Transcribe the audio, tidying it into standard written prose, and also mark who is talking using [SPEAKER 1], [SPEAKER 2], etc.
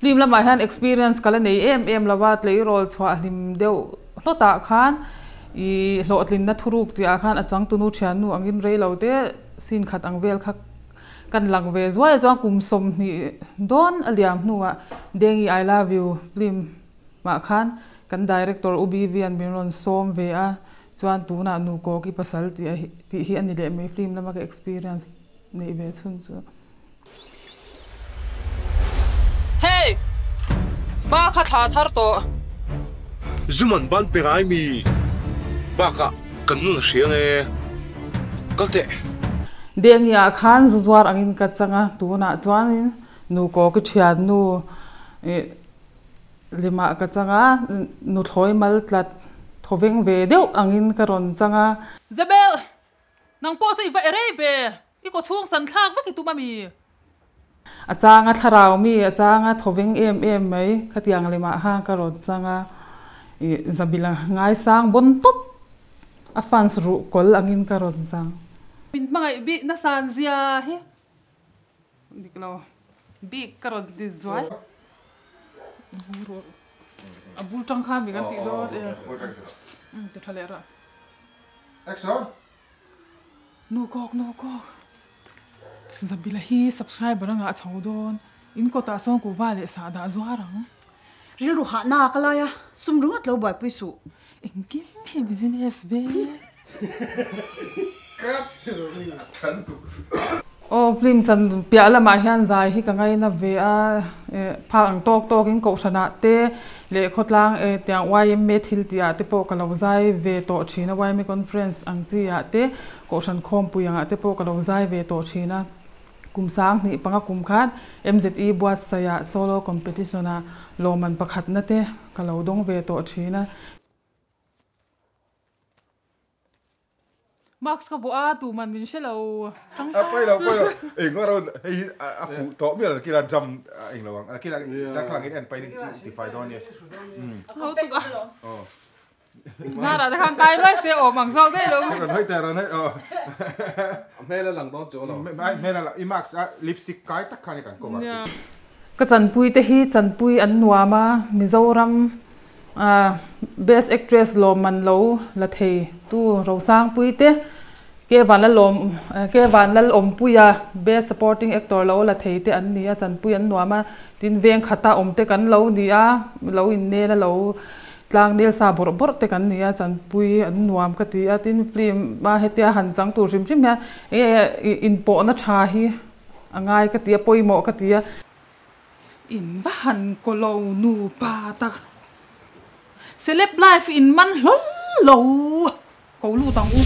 [SPEAKER 1] Film lamah hian experience ka la nei em em lo a, tleirawl chhuah hlim deuh hlawtah khan ih hlawhtlinna thuruk tih ah khan a changtunu thiannu angin rei lo te scene khat ang vel kha kan lang ve zuai a chuan kum 20 dawn a liam hnuah Dengi I love you film mah khan kan director U Bivian min rawn sawm ve a chuan tunah nu Kawki pasal tih tih hi a ni leh mai film lama ka experience neih ve chhun chu. Hey! Ba kha thla thar tawh.
[SPEAKER 2] Zuman ban pe ngai mi bakah kan nun a hria nge kal teh.
[SPEAKER 1] Dengi ah khan zu zuar angin ka chang a, tunah chuanin nu Kawki thiannu ih limah ka chang a, nuthlawi mal tlat thawveng ve deuh angin ka rawn chang a. Zebel! Nang pawh chu i va erei ve, i kaw chhung san thlak vek i tum a mi? A chang a thlarau mi, a chang a thawveng em em mai, khatiang lemah khan ka rawn chang a, i Zabila ngaisang bawn tawp a fans ruh kawl angin ka rawn chang. Min hmangaih bik nasan zia hi dik lo bik ka rawn ti zuai. A bul tang khan mi kan tih dawn e. Ti tha leh rawh.
[SPEAKER 2] Action!
[SPEAKER 1] Nu kawk nu kawk. Zabila hi subscriber a ngah chho dawn. In kawtah sawn kuhva leh sahdah zuar ang.
[SPEAKER 3] Rilru hahna ka lai a, sum ringawt lo buaipui suh.
[SPEAKER 1] Engkim hi business ve. Aw film chan piah lamah hian zai hi ka ngaina ve a, phak ang tawk tawkin kohhranah te leh khawtlang tiang YMA thil tih ah te pawh ka lo zai ve tawh thin a, YMA conference ang chi ah te kohhran khawmpui angah te pawh ka lo zai ve tawh thin a. Kum 2005 kum khan MZE buatsaih ah solo competition ah lawmman pakhatna te ka lo dawng ve tawh thin a. Mask ka vuah a, tuman min hre lo
[SPEAKER 2] tangkai. A pawi lo, pawi lo. Eng a rawn hei hi a fuh tawh miah lo kila jam eng lo ang. Kila darthlalang in en pahin i tifai dawn nia.
[SPEAKER 1] Ho tuk a. Hnarah te khan kai ruai se awm ang zawk daih lo.
[SPEAKER 2] Rawn hawi teh, rawn hawi aw.
[SPEAKER 4] A hmel a lang dawn chu lo.
[SPEAKER 2] Hmel a lang, i mask a lipstick kai tak khan i kan cover.
[SPEAKER 1] Ka chanpui te hi chanpui an nuam a, Mizoram Best Actress lawmman lo la thei tu Rosangpui te, Ke Vanlalawm Ke Vanlalawmpuia Best Supporting Actor lo la thei te an ni a, chanpui an nuam a, tin veng khata awm te kan lo ni a, lo innel a lo tlang nel sa bawrh bawrh te kan ni a, chanpui an nuam ka ti a, tin film a hetia han chang tur hrim hrim hian enge inpawhna tha hi a ngai ka ti a, pawimawh ka ti a. In va han ko lo nupa tak. Celeb life in man hlawl lo ko lut ang u.